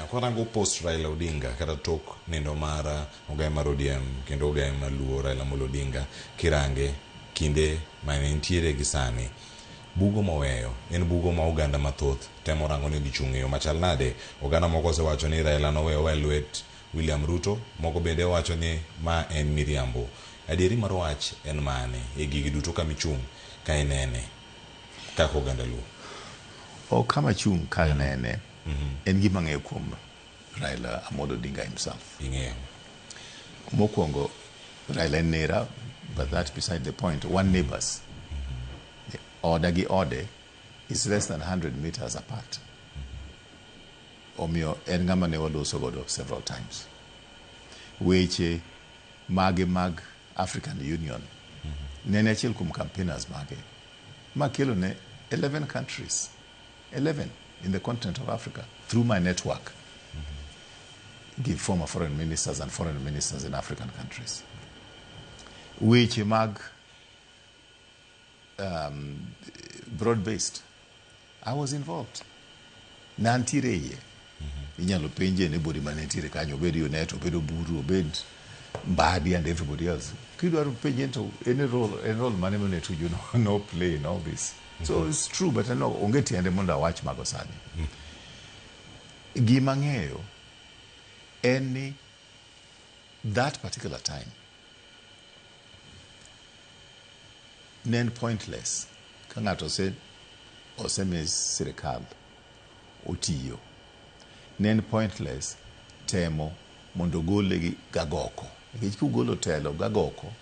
Kwarango post Raila Odinga kata tok nindo mar ogaye mar ODM kendo ogaye mar Luo Raila Amolo Odinga kirange kinde mane entiere gi sani bugo moweyo en bugo ma oganda mathoth temo rango ni odhi chung' e yo machal nade. Oganda moko osewacho ni Raila noweyowa e lwet William Ruto, moko bende wacho ni ma en miriambo. Adieri mar wach en mane e gigi duto kama ichung' ka inene kaka oganda Luo? Ok kama achung' ka anene en gima ang'eyo kuom Raila Amolo Odinga himself. Ing'eyo. Mokwongo, Raila en nera, but that's beside the point. Wan neighbors. Oda gi ode is less than 100 meters apart. Omiyo en ng'ama ne waloso godo several times. Weche mage mag African Union ne en achiel kuom campaigners mage makelo ne 11 countries 11 in the continent of Africa through my network give former foreign ministers and foreign ministers in African countries. Weche mag broad based I was involved. Ne antiere e iye. Inyalo penje anybody mane nitiere kanyo, obed Yonet, obed Oburu, obed Mbadi and everybody else. Kidwaro penje to any role, any role mane mane Tuju no, no play in all this. So it's true, but no, onge tiende mondo awach mago sani. Gima ang'eyo en ni that particular time ne en pointless ka ng'ato ose osemi sirikal otiyo ne en pointless temo mondo ogole gi gagoko nikech kugolo telo gagoko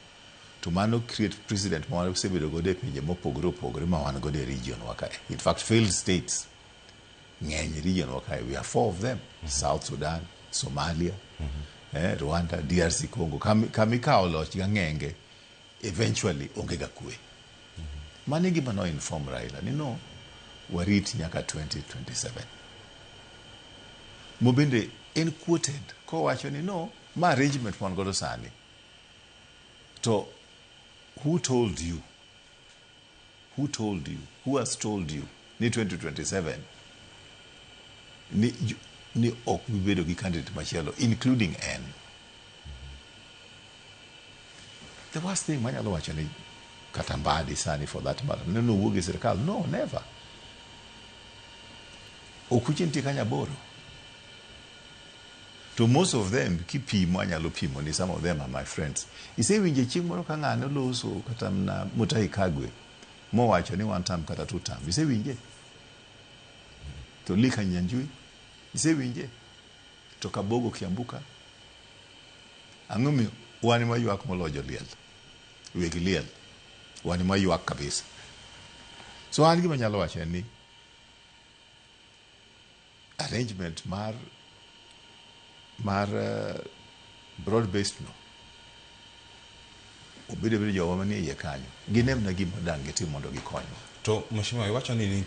to mano create precedent ma wasebedo godo e pinje mopogore opogore ma wan godo e region wa kae. In fact, failed states ng'eny e region wa kae. We are four of them. South Sudan, Somalia, Rwanda, DRC Congo. Kama ikawo loch gang'enge eventually onge ga kwe. Mano e gima no inform Raila ni no warit nyaka 2027. Mobende en quoted kowacho ni no ma arrangement wan godo sani. To who told you? Who told you? Who has told you ni 2027 ni ok bi bedo gi candidate machielo including en? The worst thing manyalo wacho ni kata Mbadi sani for that matter ni nowuog e sirikal. No, never. Okuche nitie kanyo aboro. To most of them kipimo anyalo pimo ni some of them are my friends. Isewinjo chieng' moro ka ng'ane oloso kata mana Mutahi Kagwe mowacho ni one term kata two term. Isewinje? To Lee Kinyanjui isewinje? To Kabogo Kiambuka? Ang'o miyo wan ema ywak moloyo joliel? Weg liel. Wan ema ywak kabisa. So an gima anyalo wacho en ni arrangement mar broad based no obedo bedo jowa manie iye kanyo gine mana gima dang' gitim mondo gikonywa. To mheshimiwa iwacho ni nitie